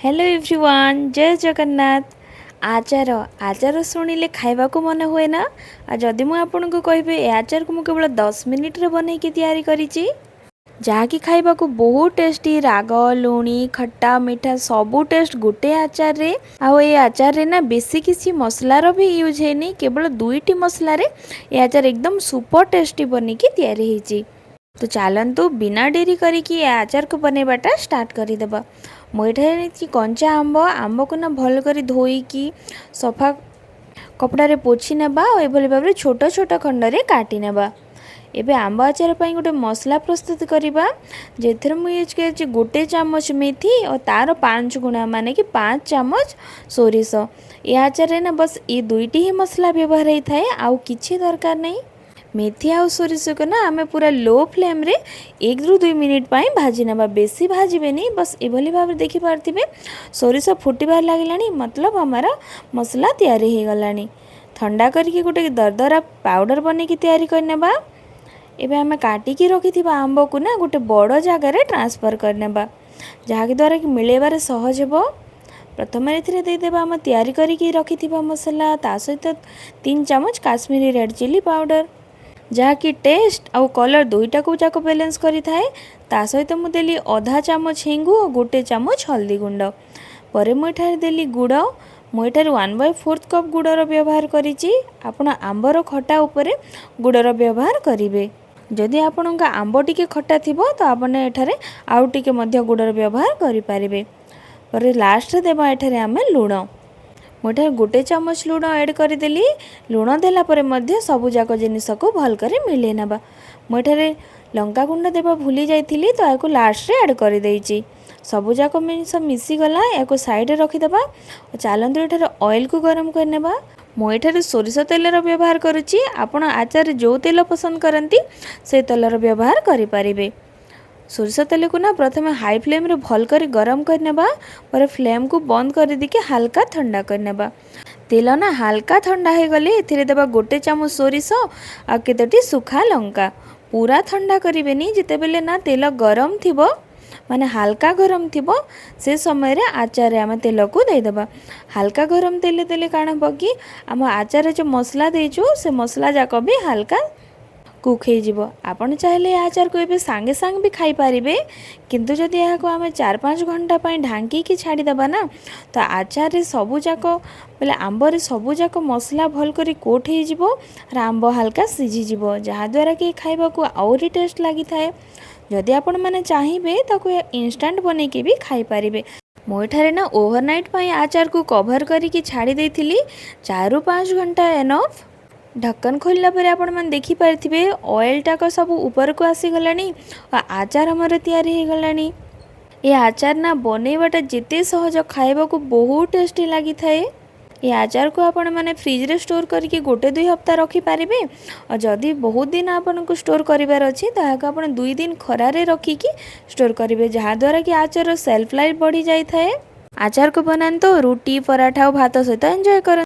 Hello everyone, ଜୟ ଜଗନ୍ନାଥ। ଆଚାର, ଆଚାର ଶୁଣିଲେ ଖାଇବାକୁ ମନ ହୁଏ ନା? ଆଉ ଯଦି ମୁଁ ଆପଣଙ୍କୁ କହିବି, ଏ ଆଚାରକୁ ମୁଁ କେବଳ 10 ମିନିଟ୍ରେ ବନେଇକି ତିଆରି କରିଛି, ଯାହାକି ଖାଇବାକୁ ବହୁତ ଟେଷ୍ଟି। ରାଗ, ଲୁଣି, ଖଟା, ମିଠା ସବୁ ଟେଷ୍ଟ ଗୋଟେ ଆଚାରରେ। ଆଉ ଏ ଆଚାରରେ ନା ବେଶୀ କିଛି ମସଲାର ବି ୟୁଜ୍ ହେଇନି। କେବଳ ଦୁଇଟି ମସଲାରେ ଏ ଆଚାର ଏକଦମ ସୁପର ଟେଷ୍ଟି ବନିକି ତିଆରି ହେଇଛି। ତ ଚାଲନ୍ତୁ, ବିନା ଡେରି କରିକି ଏ ଆଚାରକୁ ବନେଇବାଟା ଷ୍ଟାର୍ଟ କରିଦେବା। ମୁଁ ଏଠାରେ ନେଇଛି କଞ୍ଚା ଆମ୍ବ। ଆମ୍ବକୁ ନା ଭଲ କରି ଧୋଇକି ସଫା କପଡ଼ାରେ ପୋଛି ନେବା ଆଉ ଏଭଳି ଭାବରେ ଛୋଟ ଛୋଟ ଖଣ୍ଡରେ କାଟି ନେବା। ଏବେ ଆମ୍ବ ଆଚାର ପାଇଁ ଗୋଟେ ମସଲା ପ୍ରସ୍ତୁତ କରିବା, ଯେଉଁଥିରେ ମୁଁ ୟୁଜ୍ କରିଛି ଗୋଟେ ଚାମଚ ମେଥି ଓ ତା'ର 5 ଗୁଣା, ମାନେ କି 5 ଚାମଚ ସୋରିଷ। ଏ ଆଚାରରେ ନା ବସ୍ ଏ ଦୁଇଟି ହିଁ ମସଲା ବ୍ୟବହାର ହେଇଥାଏ, ଆଉ କିଛି ଦରକାର ନାହିଁ। ମେଥି ଆଉ ସୋରିଷକୁ ନା ଆମେ ପୁରା ଲୋ ଫ୍ଲେମ୍ରେ 1ରୁ 2 ମିନିଟ୍ ପାଇଁ ଭାଜି ନେବା। ବେଶୀ ଭାଜିବେନି। ବସ୍ ଏଭଳି ଭାବରେ ଦେଖିପାରୁଥିବେ, ସୋରିଷ ଫୁଟିବାରେ ଲାଗିଲାଣି, ମତଲବ ଆମର ମସଲା ତିଆରି ହେଇଗଲାଣି। ଥଣ୍ଡା କରିକି ଗୋଟେ ଦରଦରା ପାଉଡ଼ର ବନେଇକି ତିଆରି କରିନେବା। ଏବେ ଆମେ କାଟିକି ରଖିଥିବା ଆମ୍ବକୁ ନା ଗୋଟେ ବଡ଼ ଜାଗାରେ ଟ୍ରାନ୍ସଫର୍ କରିନେବା, ଯାହାକି ଦ୍ୱାରା କି ମିଳେଇବାରେ ସହଜ ହେବ। ପ୍ରଥମେ ଏଥିରେ ଦେଇଦେବା ଆମ ତିଆରି କରିକି ରଖିଥିବା ମସଲା, ତା ସହିତ 3 ଚାମଚ କାଶ୍ମୀରୀ ରେଡ଼୍ ଚିଲି ପାଉଡ଼ର, ଯାହାକି ଟେଷ୍ଟ ଆଉ କଲର୍ ଦୁଇଟାକୁ ଯାକ ବାଲାନ୍ସ କରିଥାଏ। ତା ସହିତ ମୁଁ ଦେଲି ଅଧା ଚାମଚ ହେଙ୍ଗୁ ଆଉ ଗୋଟେ ଚାମଚ ହଳଦୀ ଗୁଣ୍ଡ। ପରେ ମୁଁ ଏଠାରେ ଦେଲି ଗୁଡ଼। ମୁଁ ଏଠାରେ 1/4 କପ୍ ଗୁଡ଼ର ବ୍ୟବହାର କରିଛି। ଆପଣ ଆମ୍ବର ଖଟା ଉପରେ ଗୁଡ଼ର ବ୍ୟବହାର କରିବେ। ଯଦି ଆପଣଙ୍କ ଆମ୍ବ ଟିକେ ଖଟା ଥିବ, ତ ଆପଣ ଏଠାରେ ଆଉ ଟିକେ ମଧ୍ୟ ଗୁଡ଼ର ବ୍ୟବହାର କରିପାରିବେ। ପରେ ଲାଷ୍ଟରେ ଦେବା ଏଠାରେ ଆମେ ଲୁଣ। ମୁଁ ଏଠାରେ ଗୋଟେ ଚାମଚ ଲୁଣ ଆଡ଼୍ କରିଦେଲି। ଲୁଣ ଦେଲା ପରେ ମଧ୍ୟ ସବୁଯାକ ଜିନିଷକୁ ଭଲ କରି ମିଳାଇ ନେବା। ମୁଁ ଏଠାରେ ଲଙ୍କା ଗୁଣ୍ଡ ଦେବା ଭୁଲି ଯାଇଥିଲି, ତ ଏହାକୁ ଲାଷ୍ଟରେ ଆଡ଼୍ କରିଦେଇଛି। ସବୁଯାକ ଜିନିଷ ମିଶିଗଲା, ଏହାକୁ ସାଇଡ଼ରେ ରଖିଦେବା। ଚାଲନ୍ତୁ, ଏଠାରେ ଅଏଲ୍କୁ ଗରମ କରିନେବା। ମୁଁ ଏଠାରେ ସୋରିଷ ତେଲର ବ୍ୟବହାର କରୁଛି। ଆପଣ ଆଚାରରେ ଯେଉଁ ତେଲ ପସନ୍ଦ କରନ୍ତି, ସେ ତେଲର ବ୍ୟବହାର କରିପାରିବେ। ସୋରିଷ ତେଲକୁ ନା ପ୍ରଥମେ ହାଇ ଫ୍ଲେମ୍ରେ ଭଲ କରି ଗରମ କରିନେବା। ପରେ ଫ୍ଲେମ୍କୁ ବନ୍ଦ କରିଦେଇକି ହାଲକା ଥଣ୍ଡା କରିନେବା। ତେଲ ନା ହାଲକା ଥଣ୍ଡା ହେଇଗଲେ ଏଥିରେ ଦେବା ଗୋଟେ ଚାମଚ ସୋରିଷ ଆଉ କେତୋଟି ଶୁଖା ଲଙ୍କା। ପୁରା ଥଣ୍ଡା କରିବେନି। ଯେତେବେଳେ ନା ତେଲ ଗରମ ଥିବ, ମାନେ ହାଲକା ଗରମ ଥିବ, ସେ ସମୟରେ ଆଚାରରେ ଆମେ ତେଲକୁ ଦେଇଦେବା। ହାଲକା ଗରମ ତେଲ ଦେଲେ କାଣା ହେବ କି, ଆମ ଆଚାରରେ ଯେଉଁ ମସଲା ଦେଇଛୁ, ସେ ମସଲା ଯାକ ବି ହାଲକା କୁକ୍ ହେଇଯିବ। ଆପଣ ଚାହିଁଲେ ଏ ଆଚାରକୁ ଏବେ ସାଙ୍ଗେ ସାଙ୍ଗେ ବି ଖାଇପାରିବେ। କିନ୍ତୁ ଯଦି ଏହାକୁ ଆମେ 4-5 ଘଣ୍ଟା ପାଇଁ ଢାଙ୍କିକି ଛାଡ଼ିଦେବା ନା, ତ ଆଚାରରେ ସବୁଯାକ ବୋଲେ ଆମ୍ବରେ ସବୁଯାକ ମସଲା ଭଲ କରି କୋଟ୍ ହେଇଯିବ, ଆମ୍ବ ହାଲକା ସିଝିଯିବ, ଯାହାଦ୍ୱାରା କି ଖାଇବାକୁ ଆହୁରି ଟେଷ୍ଟ ଲାଗିଥାଏ। ଯଦି ଆପଣମାନେ ଚାହିଁବେ, ତାକୁ ଇନଷ୍ଟାଣ୍ଟ ବନେଇକି ବି ଖାଇପାରିବେ। ମୁଁ ଏଠାରେ ନା ଓଭରନାଇଟ୍ ପାଇଁ ଆଚାରକୁ କଭର୍ କରିକି ଛାଡ଼ି ଦେଇଥିଲି। 4ରୁ 5 ଘଣ୍ଟା ଏନଫ୍। ଢକ୍କନ ଖୋଲିଲା ପରେ ଆପଣମାନେ ଦେଖିପାରିଥିବେ, ଅଏଲ୍ଟାକ ସବୁ ଉପରକୁ ଆସିଗଲାଣି ଆଉ ଆଚାର ଆମର ତିଆରି ହେଇଗଲାଣି। ଏ ଆଚାର ନା ବନେଇବାଟା ଯେତେ ସହଜ, ଖାଇବାକୁ ବହୁତ ଟେଷ୍ଟି ଲାଗିଥାଏ। ଏ ଆଚାରକୁ ଆପଣମାନେ ଫ୍ରିଜରେ ଷ୍ଟୋର୍ କରିକି 1-2 ହପ୍ତା ରଖିପାରିବେ। ଆଉ ଯଦି ବହୁତ ଦିନ ଆପଣଙ୍କୁ ଷ୍ଟୋର୍ କରିବାର ଅଛି, ତାହାକୁ ଆପଣ 2 ଦିନ ଖରାରେ ରଖିକି ଷ୍ଟୋର୍ କରିବେ, ଯାହାଦ୍ୱାରା କି ଆଚାରର ସେଲ୍ଫ ଲାଇଫ୍ ବଢ଼ିଯାଇଥାଏ। ଆଚାରକୁ ବନାନ୍ତୁ, ରୁଟି, ପରାଠା ଆଉ ଭାତ ସହିତ ଏନ୍ଜୟ କରନ୍ତୁ।